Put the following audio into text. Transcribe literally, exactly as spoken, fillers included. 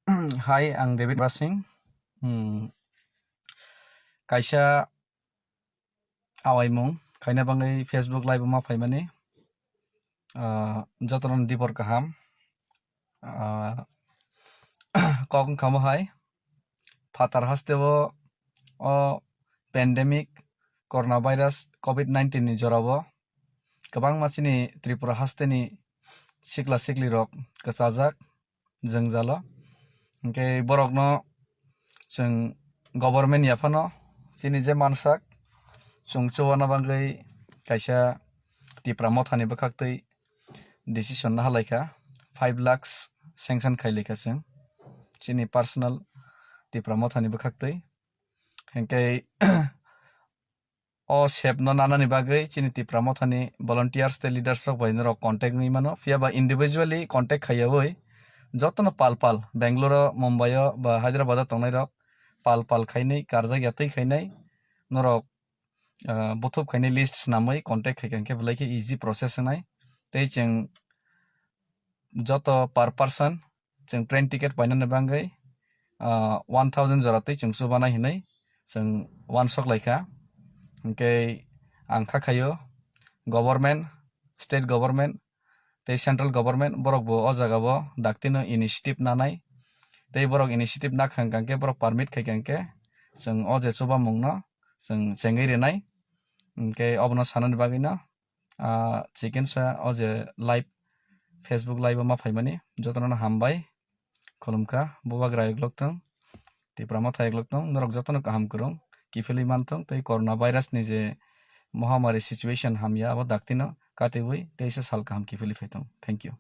Hi, ang David Rasing. Hmm. Kaisa awaimung khaina bagwi Facebook live-o ma phaimani. Ah, jotono dibor kaham. Ah, kok wngkha mo hai. Phatar hasteo o pandemic, coronavirus, covid nineteen ni jorao kwbangma chini Tripura hasteni sikla siklirok kwchajak, jwngjalo. Hinkhe borokno chwng government ni yaphano chini je mansak chwng chuana bagwi kaisa Tipra Mothani bwkhaktwi decision nahalaikha, five lakhs sanction khailaikha chwng chini personal Tipra Mothani bwkhaktwi. Hinkhe o sep no nanani bagwi chini Tipra Mothani volunteers tei leaders rok bai norok contact wngwi mano, phiya ba individually contact khaiyawi jotono pal pal Bangalore o, Mumbai o ba Hyderabad o tongnai rok pal pal khainai, karjak ya twi khainai, norok, ah, buthup khainai list swnamwi contact khaikha hinkhe belai khe easy process wngnai. Tei chwng joto per person chwng train ticket painani bagwi, ah, one thousand jora twi chwng chubanai hinwi chwng uansuk laikha. Hinkhe ang kha khaio government, state government tei central government borok bo o jaga o daktino initiative nanai. Tei borok initiative nakha hwnkhe borok permit khaikha hinkhe chwng o je chubamungno chwng chengwi rwnai. Hinkhe obono sanani bagwino, ah, chikinsa o je live, Facebook live o ma phaimani jotono hambai. Khulumkha, bubagra eglok thung, Tipra Motha eglok thung, norok jotono kaham kwrwng kiphilwi manthung tei corona virus ni je mohamari situation hamya abo daktino katiwi teisa sal kaham kiphilwi phaithung. Thank you.